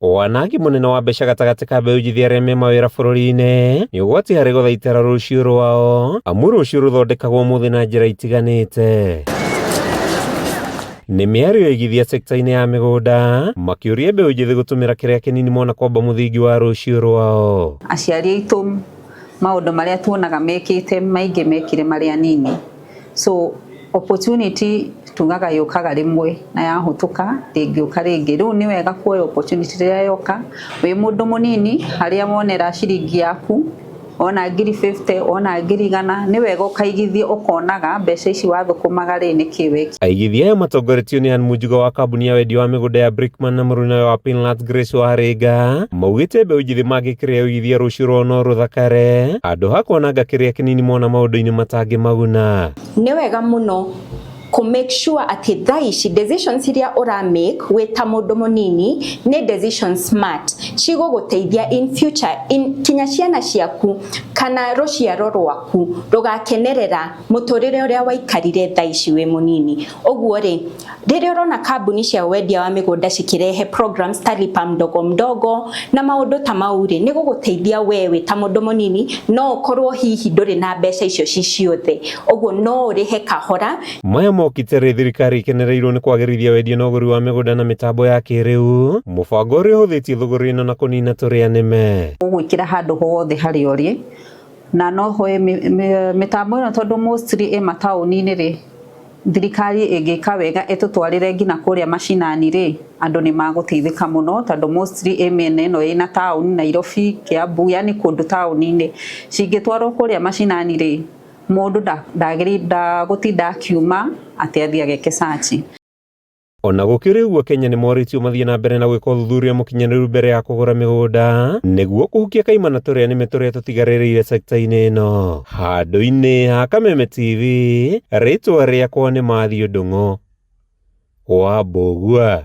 Wanangi mũnene wa mbeca gatagatĩ ka mbeũ njĩthĩ arĩa me mawĩra bũrũri-inĩ nĩ ũgwati harĩ gũthaitĩra rũciũ rwao, amu rũciũ rũthondekagwo ũmũthĩ na njĩra itiganĩte. Nĩ mĩario ya aigithia sekta-inĩ ya mĩgũnda makĩũria mbeũ njĩthĩ gũtũmĩra kĩrĩa kĩnini mona kwamba mũthingi wa rũciũ rwao. Aciari aitũ maũndũ marĩa tuonaga mekĩte maingĩ mekire marĩ anini. So opportunity tugaga yũkaga rĩmwe na yahũtũka ndĩngĩũka rĩngĩ. Rĩu nĩ wega kuoya opportunity rĩrĩa yoka wĩ mũndũ mũnini, harĩa wonera ciringi yaku, wona 50,000, wona 100,000, nĩ wega ũkaigithia ũkonaga mbeca ici wathũkũmaga rĩ nĩkĩ wekire. Aigithia aya matongoretio nĩ Ann Munjuga wa kambuni ya wendia wa mĩgũnda ya Brickman na mũrunawe wa Pinlands Grace Waringa maugĩte mbeũ njĩthĩ mangĩkĩrĩa ũigithia rũciũ rwao no rũthakare handũ ha kwananga kĩrĩa kĩnini mona maũndũ-inĩ matangĩmaguna. Nĩ wega mũno kũ make sure atĩ thaa ici decisions iria ũra make wĩ ta mũndũ mũnini nĩ decisions smart cigũgũteithia in future in kinya ciana ciaku kana rũciaro rwaku rũgakenerera mũtũrĩre ũrĩa waikarire thaa ici wĩ mũnini. Ũguo rĩ, rĩrĩa ũrona kambuni cia wendia wa mĩgũnda cikĩrehe programs ta lipa mdogo mdogo na maũndũ ta mau rĩ, nĩ gũgũteithia we wĩ ta mũndũ mũnini no ũkorwo hihi ndũrĩ na mbeca icio ci ciothe, ũguo no ũrĩhe kahora. Maya mokĩte rĩ thirikari ĩkenereirwo nĩ kwagĩrithia wendia na ũgũri wa mĩgũnda na mĩtambo ya kĩrĩu, mũbango ũrĩa ũhũthĩtie thũgũrĩ ĩno na kũnina tũrĩa nĩme. Ũgwĩkĩra handũ hothe harĩa ũrĩ na no hoe mĩtambo ĩno tondũ mostly ĩ mataũni-inĩ rĩ, thirikari ĩngĩka wega ĩtũtwarĩre nginya kũrĩa macinani rĩ, andũ nĩ magũteithĩka mũno tondũ mostly ĩ mĩena ĩno ĩna taũni Nairobi, Kiambu, yani kũndũ taũni-inĩ. Cingĩtwarwo kũrĩa macinani rĩ, mũndũ ndagũtinda akiuma atĩ athiĩ ageke search. Ona gũkĩrĩ ũguo, Kenya nĩ morĩtio mathiĩ na mbere na gwĩka ũthuthuria mũkinyanĩru mbere ya kũgũra mĩgũnda nĩguo kũhukia kaimana tũrĩa nĩme tũrĩa tũtigarĩrĩire sekta-inĩ ĩno. Handũ-inĩ ha Kameme TV, rĩtwa rĩakwa nĩ Matthew Ndung'u wa Mbũgua.